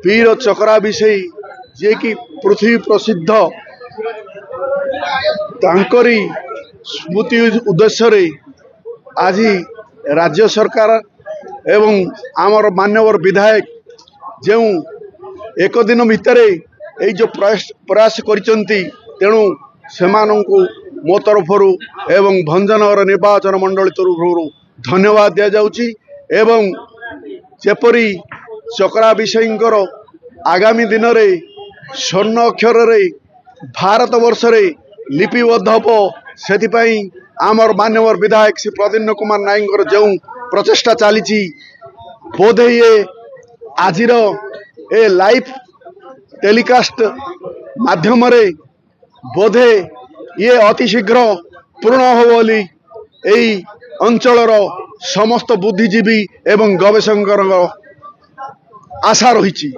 ବୀର ଚକରା ବିଷେଇ ଯିଏକି ପୃଥିବୀ ପ୍ରସିଦ୍ଧ, ତାଙ୍କରି ସ୍ମୃତି ଉଦ୍ଦେଶ୍ୟରେ ଆଜି ରାଜ୍ୟ ସରକାର ଏବଂ ଆମର ମାନ୍ୟବର ବିଧାୟକ ଯେଉଁ ଏକ ଦିନ ଭିତରେ ଏଇ ଯେଉଁ ପ୍ରୟାସ କରିଛନ୍ତି, ତେଣୁ ସେମାନଙ୍କୁ ମୋ ତରଫରୁ ଏବଂ ଭଞ୍ଜନଗର ନିର୍ବାଚନ ମଣ୍ଡଳୀ ତରଫରୁ ଧନ୍ୟବାଦ ଦିଆଯାଉଛି। ଏବଂ ଯେପରି ଚକରା ବିଷୟଙ୍କର ଆଗାମୀ ଦିନରେ ସ୍ୱର୍ଣ୍ଣ ଅକ୍ଷରରେ ଭାରତ ବର୍ଷରେ ଲିପିବଦ୍ଧ ହେବ, ସେଥିପାଇଁ ଆମର ମାନ୍ୟବର ବିଧାୟକ ଶ୍ରୀ ପ୍ରଦ୍ୟୁମ୍ନ କୁମାର ନାୟକଙ୍କର ଯେଉଁ ପ୍ରଚେଷ୍ଟା ଚାଲିଛି, ବୋଧେ ଇଏ ଆଜିର ଏ ଲାଇଭ୍ ଟେଲିକାଷ୍ଟ ମାଧ୍ୟମରେ ବୋଧେ ଇଏ ଅତି ଶୀଘ୍ର ପୂରଣ ହେବ ବୋଲି ଏଇ ଅଞ୍ଚଳର ସମସ୍ତ ବୁଦ୍ଧିଜୀବୀ ଏବଂ ଗବେଷକଙ୍କର ଆଶା ରହିଛି।